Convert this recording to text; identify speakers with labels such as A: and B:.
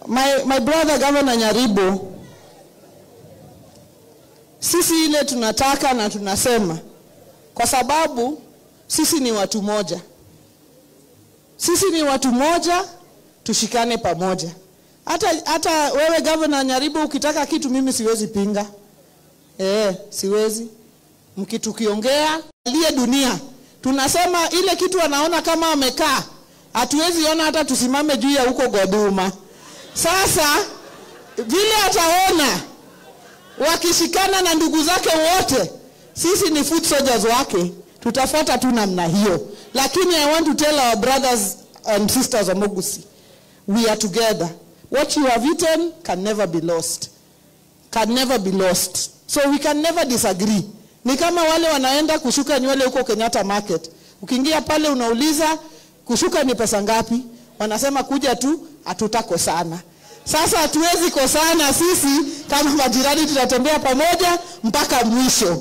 A: My brother Governor Nyaribo, sisi ile tunataka na tunasema, kwa sababu sisi ni watu moja. Sisi ni watu moja, tushikane pamoja. Hata wewe Governor Nyaribo ukitaka kitu mimi siwezi pinga. Siwezi. Mkitukiongea aliye dunia, tunasema ile kitu anaona kama amekaa, hatuwezi ona hata tusimame juu ya huko Goduma. Sasa vile ataona wakishikana na ndugu zake wote, sisi ni foot soldiers wake, tutafuata tu namna hiyo. Lakini I want to tell our brothers and sisters of Mogusii, we are together. What you have eaten can never be lost. Can never be lost. So we can never disagree. Ni kama wale wanaenda kushuka nywele huko Kenyatta Market. Ukiingia pale unauliza kushuka ni pesa ngapi? Wanasema kuja tu, hatutakosana. Sasa hatuwezi kosana sisi kama majirani, tutatembea pamoja mpaka mwisho.